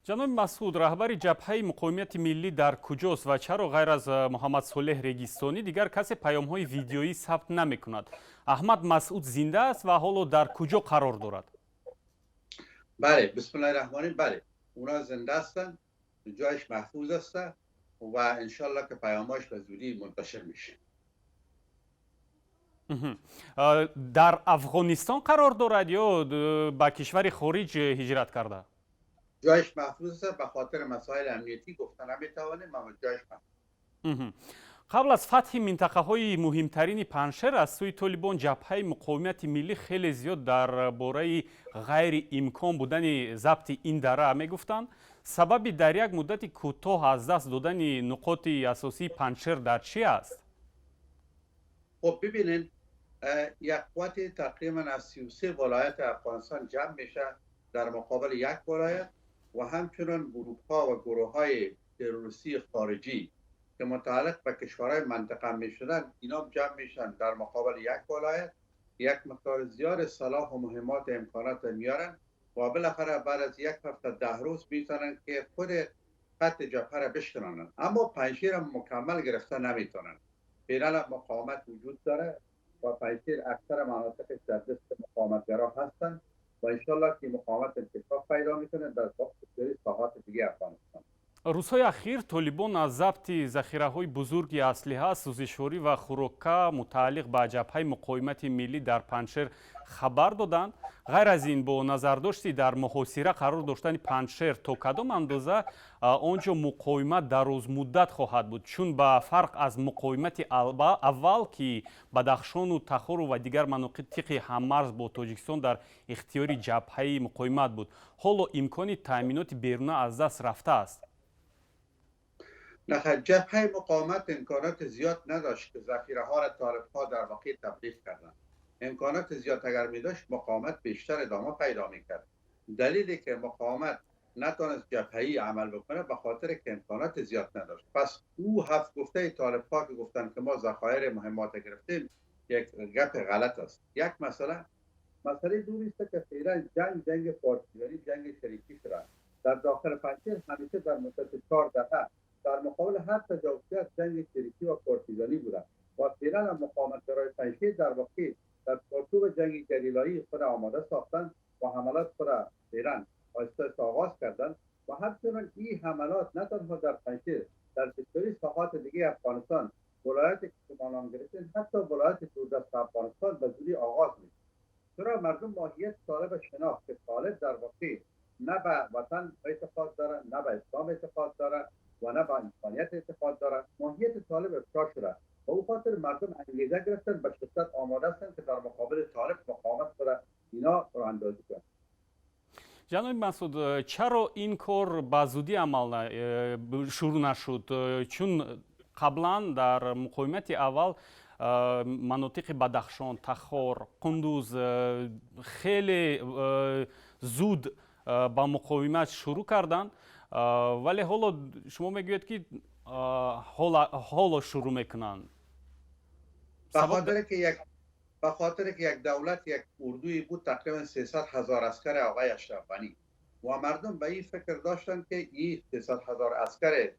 Ҷаноби Масъуд, раҳбари Ҷабҳаи муқовимати миллӣ дар куҷост ва чаро ғайр аз Муҳаммад Солеҳ Регистони дигар касе паёмҳои видеоӣ сабт намекунад? Аҳмад Масъуд зинда аст ва ҳоло дар куҷо қарор дорад? Бале, бисмиллаҳи раҳмонӣ, бале, اونا زنده هستن، جایش محفوظ است و انشالله که پیاماش به زودی منتشر میشه. Дар Афғонистон қарор дорад ё ба кишвари хориҷ ҳиҷрат карда? جایش محفوظ است. به خاطر مسائل امنیتی گفته نمیتوانیم، اما جایش محفوظ. Қабл аз фатҳи минтақаҳои муҳимтарини Панҷшер аз сӯи Толибон, Ҷабҳаи муқовимати миллӣ хеле зиёд дар бораи ғайриимкон будани забти ин дара мегуфтанд. Сабаби дар як муддати кӯтоҳ аз даст додани нуқоти асосии Панҷшер дар чӣ аст? خب ببینین، یک قوت تقریبا از 33 ولایت افغانستان جمع میشه در مقابل یک ولایت و همچنان گروه ها و گروه های تروریستی خارجی که متعلق به کشورهای منطقه می شدن، اینا جمع میشن در مقابل یک ولایت. یک مقدار زیاد سلاح و مهمات، امکانات میارن و بالاخره بعد از یک هفته، 10 روز میتونن که خود خط جبهه را بشکنانن، اما پنجشیر مکمل گرفته نمیتونن. فعلا مقاومت وجود داره و پنجشیر اکثر مناطقش در دست مقاومتگرا هستند و انشالله که مقاومت انکشاف پیدا میکنه در بسیاری ساحات دیگه افغانستان. Рӯзҳои ахир Толибон аз забти захираҳои бузурги аслиҳа, сӯзишворӣ ва хӯрока, мутааллиқ ба Ҷабҳаи муқовимати миллӣ дар Панҷшер хабар доданд. Ғайр аз ин, бо назардошти дар муҳосира қарор доштани Панҷшер, то кадом андоза он ҷо муқовимат дарозмуддат хоҳад буд, чун ба фарқ аз муқовимати аввал, ки Бадахшону Тахору ва дигар манотиқи ҳаммарз бо Тоҷикистон дар ихтиёри Ҷабҳаи муқовимат буд, ҳоло имкони таъминоти беруна аз даст рафтааст? نه، جبهه مقاومت امکانات زیاد نداشت که ذخیره ها را طالب ها در واقع تبلیغ کردن. امکانات زیاد اگر می داشت، مقاومت بیشتر ادامه پیدا می کرد. دلیلی که مقاومت نتانست جبهه‌ای عمل بکنه، به خاطر که امکانات زیاد نداشت. پس او هفت گفته طالب ها که گفتن که ما ذخایر مهمات گرفتیم، یک گپ غلط است. یک مسئله. مسئله دوم است که فعلا جنگ، جنگ پارتیزانی، جنگ چریکی شده. در داخل پنجشیر همیشه در مدت 4 دهه در مقابل هر تجاوزگر جنگ چریکی و پارتیزانی بوده و فعلا هم مقاومتگرای پنجشیر در واقع در چارچوب جنگ گریلایی خود آماده ساختن و حملات خود فعلا آهسته آغاز کردن و همچنان این حملات نه تنها در پنجشیر، در بسیاری ساحات دیگه افغانستان، ولایت که شما نام گرفتین، حتی ولایت دوردست افغانستان به زودی آغاز میشه. چرا مردم ماهیت طالب شناخت که طالب در واقع نه به وطن اعتقاد داره، نه به اسلام اعتقاد داره و نه به انسانیت اعتقاد داره. ماهیت طالب افشا شده و او خاطر مردم انگیزه گرفتن، به شدت آماده هستند که در مقابل طالب مقاومت کنه، اینا راه اندازی کنند. Ҷаноби Масъуд, чаро ин кор ба зудӣ амал шурӯъ нашуд, чун қаблан дар муқовимати аввал манотиқи Бадахшон, Тахор, Қундуз хеле зуд ба муқовимат шурӯъ карданд, вале ҳоло шумо мегӯед, ки ҳоло шурӯъ мекунанд? به خاطر که یک دولت، یک اردوی بود، تقریبا 300 هزار عسکر آقای اشرف غنی و مردم به این فکر داشتن که این 300 هزار عسکر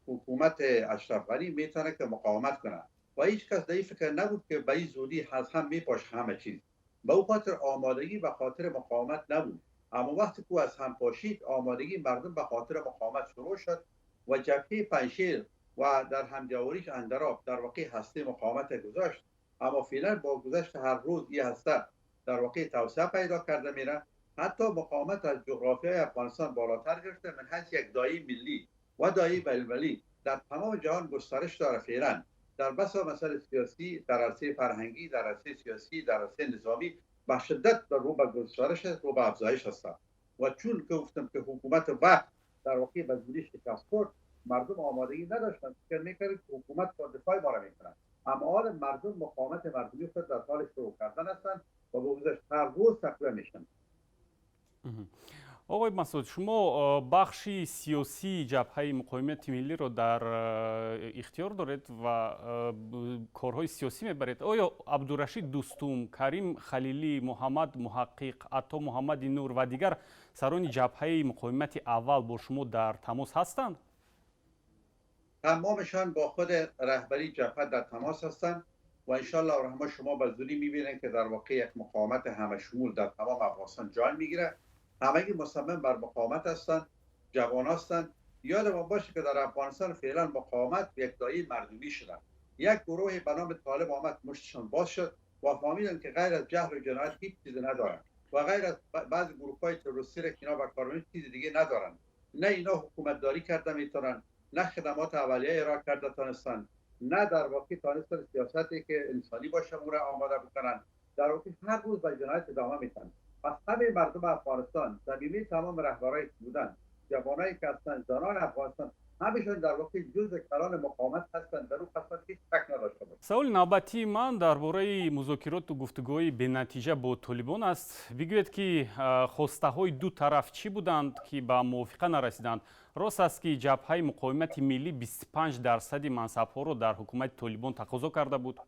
حکومت اشرف غنی میتونه که مقاومت کنه و هیچ کس در این فکر نبود که به این زودی از هم میپاشه همه چیز. به او خاطر آمادگی به خاطر مقاومت نبود، اما وقتی که از هم پاشید، آمادگی مردم به خاطر مقاومت شروع شد و جبهه پنجشیر و در همجواریش اندراب در واقع هسته مقاومت گذاشت. اما فعلا با گذشت هر روز این هسته در واقع توسعه پیدا کرده میره. حتی مقاومت از جغرافیای افغانستان بالاتر گرفته، من حیث یک داعیه ملی و داعیه بین‌المللی در تمام جهان گسترش داره. فعلا در بسا مسائل سیاسی، در عرصه فرهنگی، در عرصه سیاسی، در عرصه نظامی به شدت در رو به گسترش، رو به افزایش هستند و چون که گفتم که حکومت وقت در واقع به زودی شکست خورد، مردم آمادگی نداشتن. فکر میکردن که حکومت با دفاع ما را میکنند، اما حال مردم مقاومت مردمی خود در حال شروع کردن هستند و به گذشت هر روز تقویه میشن. Оғои Масуд, шумо бахши сиёсии Ҷабҳаи муқовимати миллиро дар ихтиёр доред ва корҳои сиёсӣ мебаред. Оё Абдурашид Дустум, Карим Халилӣ, Муҳаммад Муҳаққиқ, Ато Муҳаммади Нур ва дигар сарони Ҷабҳаи муқовимати аввал бо шумо дар тамос ҳастанд? Тамомشان با خود رهبری جبهه در تماس هستند و انشالله الرحمن شما به زودی میبینید که در واقع یک مقاومت همه شمول در تمام افغانستان جای میگیره. همگی مصمم بر مقاومت هستند، جوان هستند. یاد ما باشه که در افغانستان فعلا مقاومت یک دایه مردمی شدن. یک گروه به نام طالب آمد، مشتشان باز شد و فهمیدن که غیر از جهل و جنایت هیچ چیز ندارن و غیر از بعض گروه های تروریستی را که اینا به کار چیز دیگه ندارن. نه اینا حکومت داری کرده میتونن، نه خدمات اولیه ارائه کرده تانستن، نه در واقع تانستن سیاستی که انسانی باشه او را آماده بکنن. در واقع هر روز به جنایت ادامه میتن. پس همه مردم افغانستان، ضمیمه تمام رهبرای بودن، جوانایی که هستن، زنان افغانستان، همشون در واقع جزء کلان مقاومت هستند. در اون قسمت هیچ شک نداشته باشید. Саволи навбатии ман дар бораи музокироту гуфтугӯҳои бенатиҷа бо толибон аст. Бигӯед, ки хостаҳои ду тараф чӣ буданд, ки ба мувофиқа нарасиданд? Рост аст, ки Ҷабҳаи муқовимати миллӣ 25 дарсади мансабҳоро дар ҳукумати Толибон тақозо карда буд?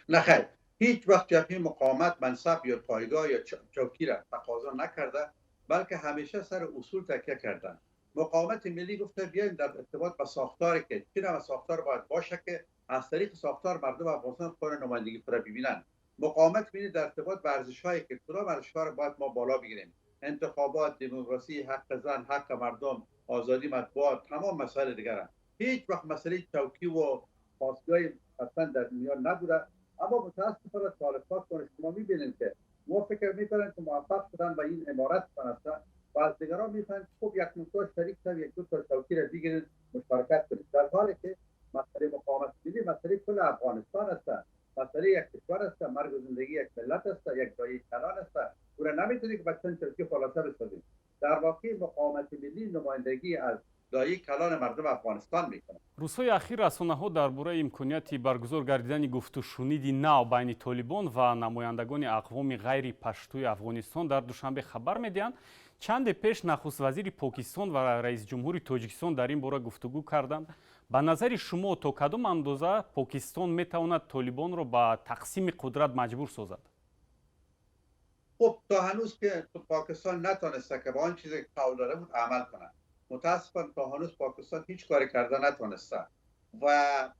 نه خیر، هیچ وقت جبهه مقاومت منصب یا پایگاه یا چوکی را تقاضا نکرده، بلکه همیشه سر اصول تکیه کردن. مقاومت ملی گفته بیایم در ارتباط با ساختاری که چه نوع ساختار باید باشه که از طریق ساختار مردم افغانستان خود نمایندگی خود ببینن. مقاومت ملی در ارتباط با ارزش که کدام ارزش ها رو باید ما بالا بگیریم، انتخابات، دموکراسی، حق زن، حق مردم، آزادی مطبوعات، تمام مسائل دیگر. هیچ وقت مسئله چوکی و خواستگاه اصلا در میان نبوده. اما متاسفانه طالبان شما میبینید که ما فکر میکنن که موفق شدن و این امارت هستن و از دیگران میخوان خب یک نقطه شریک شو، یک دو تا چوکی را بگیرید، مشارکت کنید، در حالی که مسئله مقاومت ملی مسئله کل افغانستان است، مسئله یک کشور است، مرگ و زندگی یک ملت است، یک دایه کلان است. او را نمیتونید که با چند چوکی خلاصه بسازید. در واقع مقاومت ملی نمایندگی از دایه کلان مردم افغانستان میکنه. Рӯзҳои ахир расонаҳо дар бораи имконияти баргузор гардидани гуфтушуниди нав байни толибон ва намояндагони ақвоми ғайри паштуи Афғонистон дар Душанбе хабар медиҳанд. Чанде пеш нахуствазири Покистон ва раисҷумҳури Тоҷикистон дар ин бора гуфтугӯ карданд. Ба назари шумо, то кадом андоза Покистон метавонад толибонро ба тақсими қудрат маҷбур созад? خب، تا هنوز که پاکستان نتانسته که با آن چیزی که قول داده بود عمل کنه. متاسفانه تا هنوز پاکستان هیچ کاری کرده نتونسته و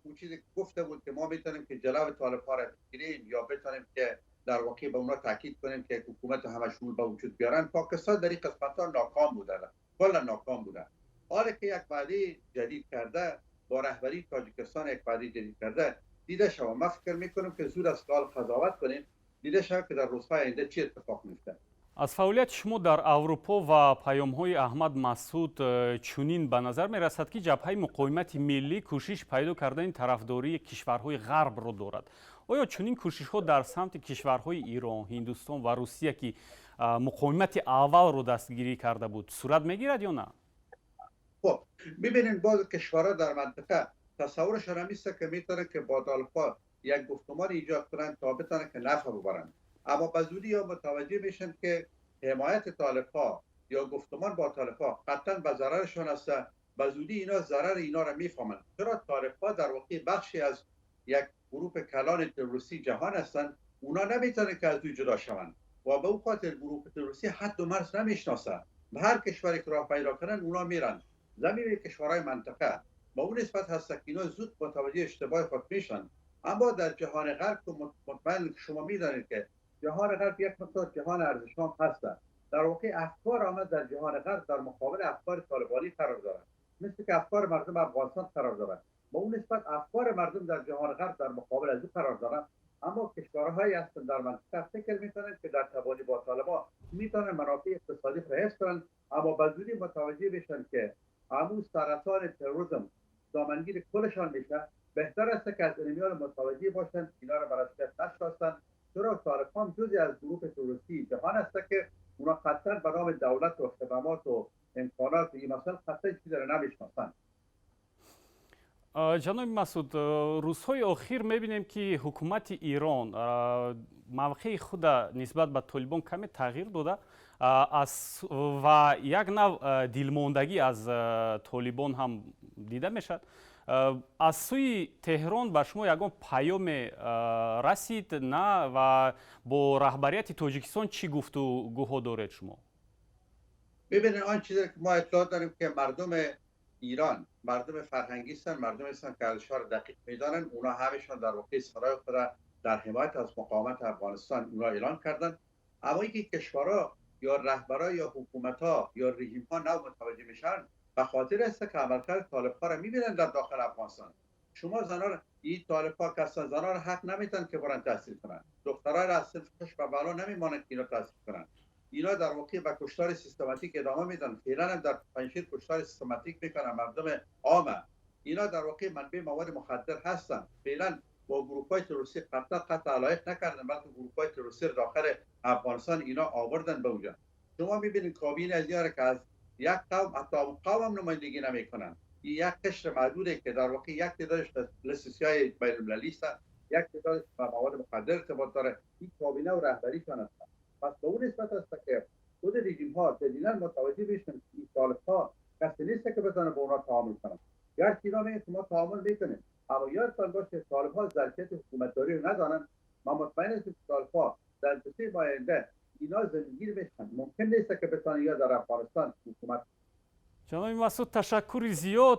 اون چیزی که گفته بود که ما میتونیم که جلو طالب ها را بگیریم یا بتونیم که در واقع به اونا تاکید کنیم که حکومت همه شمول به وجود بیارن، پاکستان در این قسمت ها ناکام بوده، کلا ناکام بوده. حالا که یک وعده جدید کرده، با رهبری تاجیکستان یک وعده جدید کرده، دیده شود. ما فکر میکنم که زود است حال قضاوت کنیم. دیده شود که در روزهای آینده چی اتفاق میفته. Аз фаъолияти шумо дар Аврупо ва паёмҳои Аҳмад Масуд чунин ба назар мерасад, ки Ҷабҳаи муқовимати миллӣ кӯшиш пайдо кардани тарафдории кишварҳои ғарбро дорад. Оё чунин кӯшишҳо дар самти кишварҳои Ирон, Ҳиндустон ва Русия, ки муқовимати аввалро дастгирӣ карда буд, сурат мегирад ё на? خب، ببینید، باز کشورها در منطقه تصورشان همی است که میتونن که با طالبها یک گفتمان ایجاد کنند تا بتونن که نفع ببرند، اما به زودی یا متوجه میشن که حمایت طالب ها یا گفتمان با طالب ها قطعا به ضررشان است. به زودی اینا ضرر اینا را میفهمند. چرا طالب ها در واقع بخشی از یک گروه کلان تروریستی جهان هستند. اونا نمیتونن که از او جدا شوند و به او خاطر گروه تروریستی حد و مرز نمیشناسه. به هر کشوری که راه پیدا کنن، اونا میرن. ضمیمه کشورهای منطقه با اون نسبت هست که اینا زود متوجه اشتباه خود میشن. اما در جهان غرب که مطمئن شما میدانید که جهان غرب یک مقدار جهان ارزش ها هست. در واقع افکار آمد در جهان غرب در مقابل افکار طالبانی قرار دارد، مثل که افکار مردم افغانستان قرار دارد. با اون نسبت افکار مردم در جهان غرب در مقابل از او قرار دارند. اما کشورهایی هستند در منطقه فکر میکنند که در توالی با طالبان میتونن منافع اقتصادی را حفظ کنند، اما به زودی متوجه بشن که همون سرطان تروریسم دامنگیر کلشان میشه. بهتر است که از امیال متوجه باشند، اینا را بر رسمیت نشناسند. چرا طالبان جزی از گروه تروریستی جهان است که اونا قطعا به نام دولت و خدمات و امکانات و این مسائل قطعا چیزی را نمیشناسند. Ҷаноби Масуд, рӯзҳои охир мебинем, ки ҳукумати Ирон мавқеи худа нисбат ба толибон каме тағйир дода. Ва як нав дилмондагӣ аз Толибон ҳам дида мешавад. Аз сӯи Теҳрон ба шумо ягон паёме расид, на, ва бо раҳбарияти Тоҷикистон чӣ гуфтугӯҳо доред шумо? ببینید، آن چیزی که ما اطلاع داریم که مردم ایران مردم فرهنگی هستند، مردم هستند که ارزش‌ها رو دقیق میدانند. اونا همشون در واقع سرای خود در حمایت از مقاومت افغانستان اونا اعلان کردن. اما اینکه کشورها یا رهبرا یا حکومت ها یا رژیم ها نو متوجه میشن، به خاطر است که عملکرد طالب ها را میبینن در داخل افغانستان. شما زنا را، این طالب ها کسان زنا را حق نمیتن که برن تحصیل کنن، دخترها را از صنف 6 به بالا نمیمانند که اینا تحصیل کنن. اینا در واقع به کشتار سیستماتیک ادامه میدن. فعلا هم در پنجشیر کشتار سیستماتیک میکنن مردم عامه. اینا در واقع منبع مواد مخدر هستن. فعلا با گروه های تروریستی قطعا قطع علایق نکردن، بلکه گروه های تروریستی داخل افغانستان اینا آوردن به اونجا. شما میبینید کابینه از که از یک قوم، حتی قوم هم نمایندگی نمیکنن. این یک قشر محدوده که در واقع یک تعدادش در لیست سیاه بین المللی است، یک تعدادش به مواد مخدر ارتباط داره. این کابینه و رهبریشان هست. پس به اون نسبت است که خود رژیم ها جدیدا متوجه بشن که این طالب ها کسی نیست که بتونه با اونا تعامل کنن. گرچه اینا میگن که ما تعامل میکنیم، اما یادتان باشه طالب ها ظرفیت حکومتداری رو ندارن. ما مطمئن هستیم که طالب ها در 2-3 ماه آینده اینا زمینگیر میشن، ممکن نیست که بتونن یا در افغانستان حکومت Ҷаноби Масуд، ташаккури зиёд.